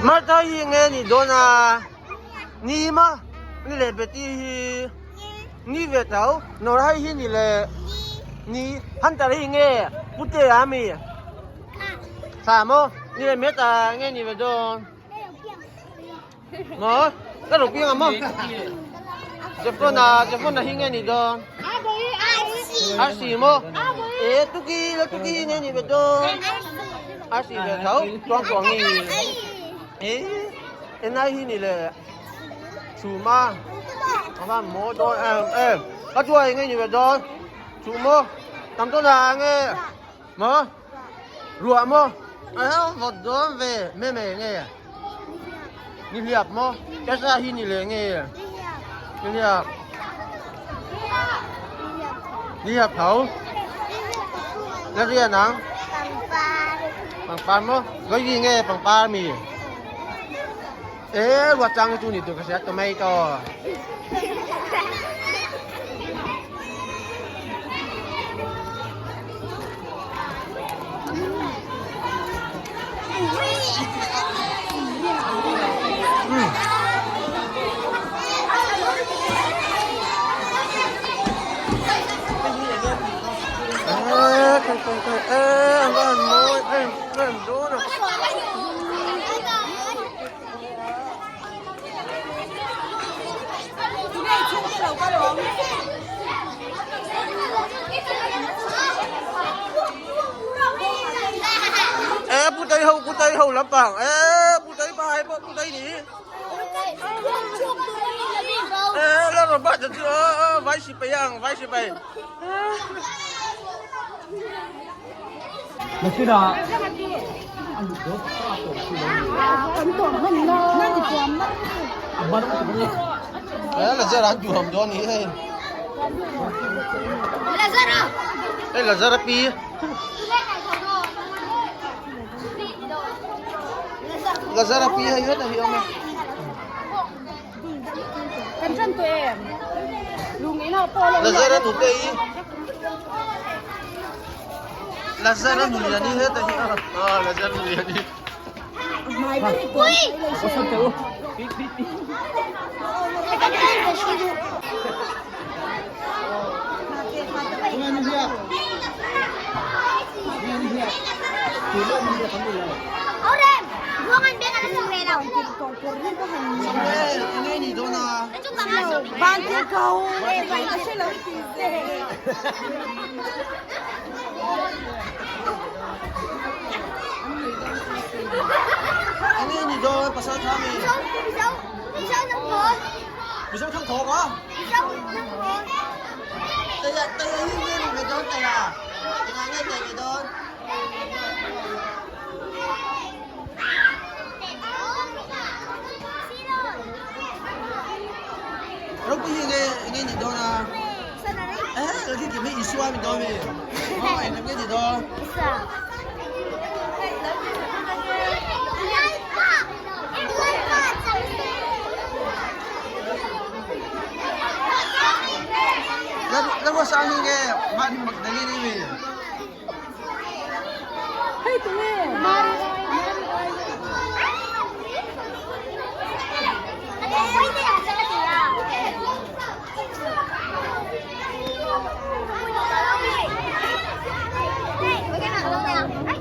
Martha hi nge ni dawn a? Ni ma? Ni leh Betty hi? Ni ve tho. Nora hi hi ni leh? Ni. Hunter hi nge Putea mi? Thla maw? Ni leh Meta nge ni ve dawn? Maw? Ka ro piang a maw? Jeffrona, Jeffrona hi nge ni dawn? Arsi maw? E tuki, la tuki hi nge ni ve dawn? Arsi ve tho, tuang tuang hi. E, enai hi ni le chhuma. A van maw dawn em em. Ka chuai nge ni ve dawn? Chhum maw? Tam tawn ah nge? Maw? Ruah maw? A hau vawt dawn ve me me nge? Ni hliap maw? Kesa hi ni leh nge? Ni hliap. Ni hliap tho. La rian ang? Pangpar maw? Loi gì nge pangpar mi? Ê, ruột trăng chu ni tu ka sia tomato. Ê, pu tây ho, pu tây ho lampang. Ê, pu tây pa hai pawh pu tây ni. Ê, la Robert chu vai sipai ang, vai sipai. Lazar an duham dawn ni hei. Hei Lazar a pi. Lazar a pi hei hetah hi a awm e. Lazar a nute hi Lazar a nulian hi hetah hi a Lazar nulian hi.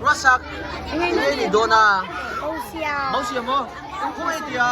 Ruatsak nge ni dawn a? Mausiam maw? Khaw ei tia?